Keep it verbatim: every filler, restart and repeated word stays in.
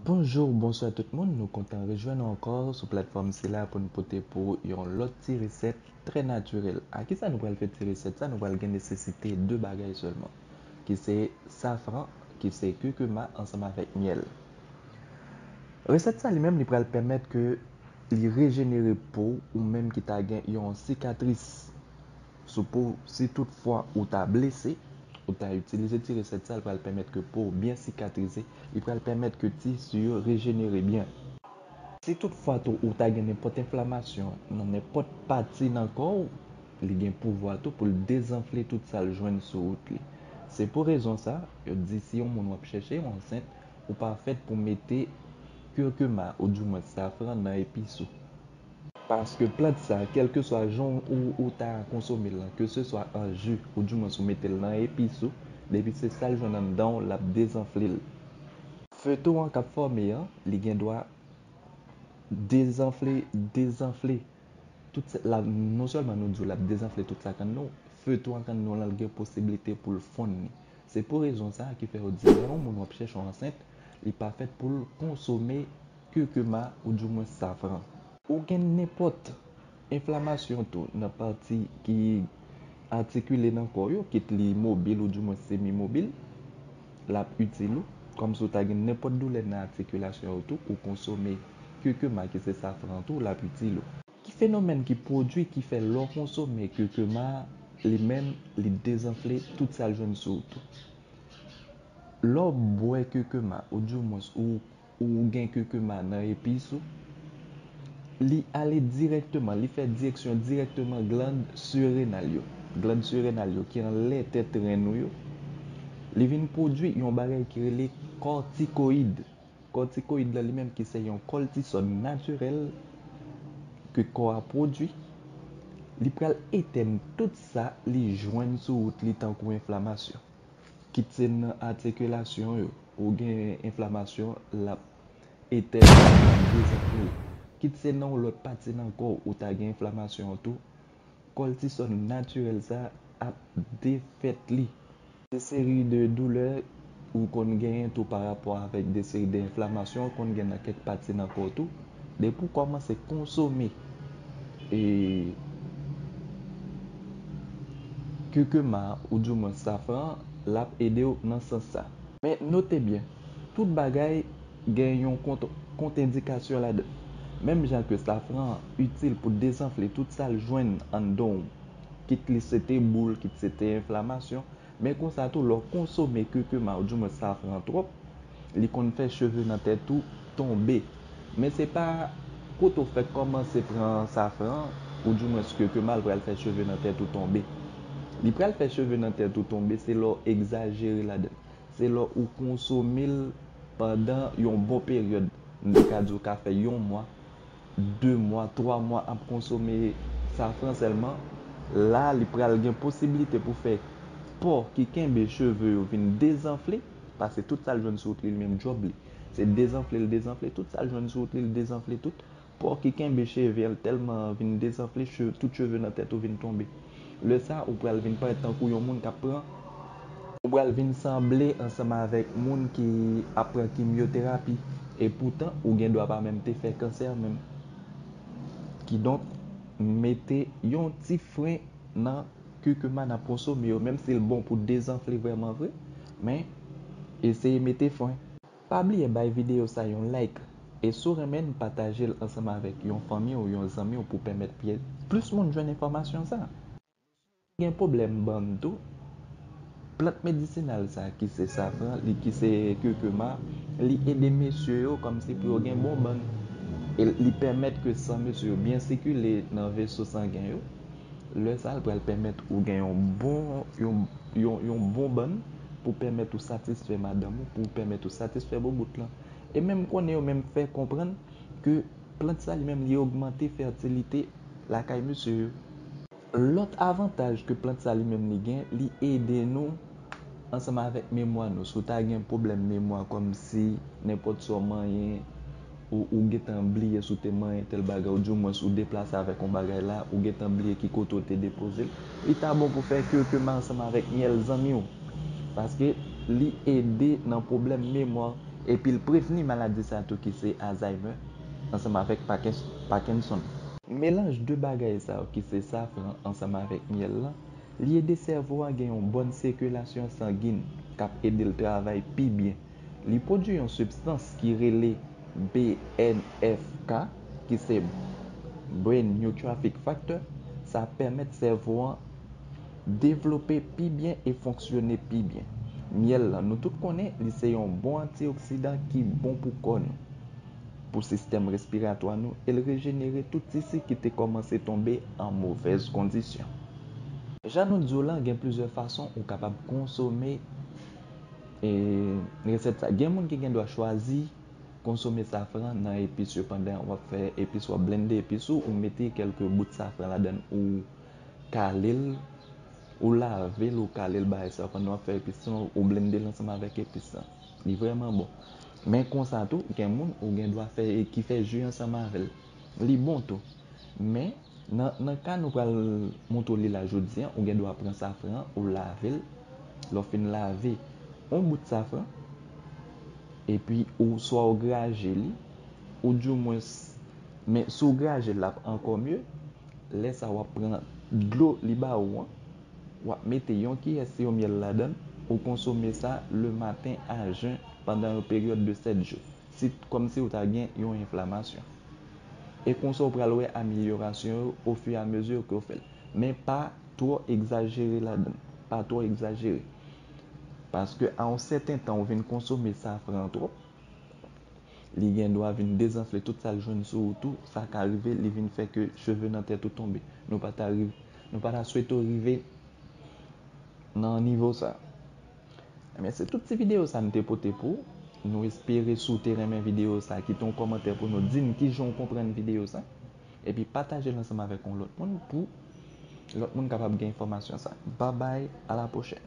Bonjou, bonswa tout moun. Nou kontan rejwenn nou ankò sou platfòm sila pou n pote pou yon lòt ti resèt trè natirèl. A kisa nou pral fè ti resèt sa? Nou pral gen nesesite de bagay sèlman, ki se safran, ki se kikima ansanm avèk myèl. Resèt sa li menm li pral pèmèt ke li rejenere po ou menm ki ta gen yon sikatris sou po w. Si toutfwa ou ta blese, ou ta itilize ti resèt sa, li pral pèmèt ke po w byen sikatrize, li pral pèmèt ke tisi yo rejenere byen. Si toutfwa tou ou ta gen nenpòt enflamasyon nan nenpòt pati nan kò w, li gen pouvwa tou pou l dezanfle tout sa l jwenn sou wout li. Se pou rezon sa, yo di si yon moun w ap chèche, w ansent, ou pa fèt pou mete kirkima oudimwen safran nan epis ou. Paske plant sa, kèlkeswa jan ou, ou ta konsome l lan, keseswa an ji, oudimwen ou mete l nan epis ou, depi se sa l jwenn anndan w, l ap dezanfle l. Feto an k ap fòme an, li gen dwa dezanfle, dezanfle. Tout sa, la, non sèlman nou di w l ap dezanfle tout sa kann nou, feto an kann nou lan, l gen posiblite pou l fonn li. Se pou rezon sa a ki fè yo di lè yon moun w ap chèche w ansent, li pa fèt pou l konsome kirkima oudimwen safran. Ou gen nenpòt enflamasyon tou nan pati ki atikile nan kò yo, kit li mobil oudimwen semi mobil, l ap itil ou. Kòmsi w ta gen nenpòt doulè nan atikilasyon yo tou, ou konsome kirkima ki se safran tou, l ap itil ou. Ki fenomèn ki pwodui ki fè lè w konsome kirkima, li menm, li dezanfle tout sa l jwenn sou ou tou? Lè w bwè kirkima, oudimwens ou, ou gen kirkima nan epis ou, li ale dirèkteman, li fè direksyon dirèkteman glann sirenal yo. Glann sirenal yo ki anlè tèt ren nou yo, li vin pwodui yon bagay ki rele kòtikoyid. Kòtikoyid la li menm ki se yon kòtisòn natirèl ke kò a pwodui, li pral etèn tout sa li jwenn sou wout li tankou enflamasyon. Kit se nan atikilasyon yo, ou gen enflamasyon, l ap etèn, l ap dezanfle. Kit se nan yon lòt pati nan kò w, ou ta gen enflamasyon an tou, kòtisòn natirèl sa ap defèt li. De seri de doulè ou konn genyen tou pa rapò avèk de seri de enflamasyon ou konn gen nan kèk pati nan kò w tou. Depi w kòmanse konsome e, kirkima oudimwen safran, l ap ede w nan sans sa. Men note byen, tout bagay gen yon kont, kont endikasyon ladan. Menm jan ke safran an itil pou dezanfle tout sa l jwenn anndan w, kit li se te boul, kit se te enflamasyon, men konsa tou, lè w konsome kirkima oudimwen safran twòp, li konn fè cheve nan tèt ou tonbe. Men se pa kote w fèk kòmanse pran safran, oudimwens kirkima, l pral fè cheve nan tèt ou tonbe. Li pral fè cheve nan tèt ou tonbe, se lè w egzajere ladan l. Se lè ou konsome l pandan yon bon peryòd. M te ka di w ka fè yon mwa, de mwa, twa mwa ap konsome safran sèlman. La, li pral gen posiblite pou fè po ki kenbe cheve yo vin dezanfle, paske tout sa l jwenn sou wout li, li menm djòb li, se dezanfle l dezanfle, tout sa l jwenn sou wout li, l dezanfle tout. Po ki kenbe cheve an tèlman vin dezanfle, che-, tout cheve nan tèt ou vin tonbe. Lè sa, ou pral vin parèt tankou yon moun k ap pran, ou pral vin sanble ansanm avèk moun ki ap pran kimyoterapi. E poutan, ou gen dwa pa menm te fè kansè menm. Kidonk, mete yon ti fren nan kirkima n ap konsome yo, menm si l bon pou dezanfle vrèman vre, men eseye mete fren. Pa bliye bay videyo sa yon like, e si w renmen l, pataje l ansanm avèk yon fanmi w, yon zanmi w pou pèmèt pye-, plis moun jwenn enfòmasyon sa. Gen pwoblèm bann tou, plant medisinal sa ki se safran, li ki se kirkima, li ede mesye yo kòmsi pou yo gen bon bann. E li pèmèt ke san mesye yo byen sikile nan veso sangen yo. Lè sa, l pral pèmèt ou gen yon bon, yon, yon, yon bon bann pou pèmèt ou satisfè madanm ou, pou pèmèt ou satisfè boubout lan. E menm konnen yo menm fè konprann ke plant sa li menm li ogmante fètilite lakay mesye yo. Lòt avantaj ke plant sa li menm li gen, li ede nou ansanm avèk memwa nou. Si w ta gen pwoblèm memwa kòmsi nenpòt sa w manyen, ou, ou gentan bliye si w te manyen tèl bagay, oudimwens ou deplase avèk yon bagay la, ou gentan bliye ki kote w te depoze l, li ta bon pou fè kirkima ansanm avèk myèl zanmi w. Paske li ede nan pwoblèm memwa. Epi l prevni maladi sa tou ki se Alzheimer ansanm avèk Parkinson. Melanj de bagay sa yo ki se safran ansanm avèk myèl lan, li ede sèvo a gen yon bòn sikilasyon sangin k ap ede l travay pi byen. Li pwodui yon sibstans ki rele B N F K, ki se Brain Neurotrophic Factor. Sa pèmèt sèvo an devlope pi byen e fonksyone pi byen. Myèl lan, nou tout konnen, li se yon bon antioksidan ki bon pou kò nou, pou sistèm respiratwa nou, e l rejenere tout tisi ki te kòmanse tonbe an movèz kondisyon. Jan nou di w lan, gen plizyè fason ou kapab konsome, e, resèt sa. Gen moun ki gen dwa chwazi konsome safran nan epis yo pandan w ap fè epis, w ap blende epis ou, ou mete kèlke bout safran ladan l, ou kale l, ou lave l, ou kale l bagay sa, pandan w ap fè epis lan, ou blende l ansanm avèk epis lan. Li vrèman bon. Men konsa tou, gen moun ou gen dwa fè, ki fè ji ansanm avè l. Li bon tou. Men, nan, nan ka nou pral montre w li la jodi a, ou gen dwa pran safran an, ou lave l. Lè w fin lave yon bout safran, epi ou swa ou graje li, ou dimwens, men si w graje l, l ap ankò mye. Lè sa a, w ap pran dlo li ba ou an, w ap mete yon kiyè siwo myèl ladan l, ou konsome sa le maten a jen pandan yon peryòd de sèt jou. Si, kòmsi ou ta gen yon enflamasyon. E konsa w pral wè amelyorasyon yo ofiramezi ke w fè l. Men pa twò egzajere ladan l. Pa twò egzajere. Paske a yon sèten tan ou vin konsome safran twòp, li gen dwa vin dezanfle tout sa l jwenn sou ou tou. Sa ka rive, li vin fè ke cheve nan tèt ou tonbe. Nou pa ta rive, nou pa ta swete w rive nan nivo sa. Ebyen, se tout ti videyo sa m te pote pou ou. Nou espere si w te renmen videyo sa, kite yon kòmantè pou nou, di n kijan w konprann videyo sa. Epi pataje l ansanm avèk yon lòt moun pou lòt moun kapab gen enfòmasyon sa. Babay, a la pwochèn.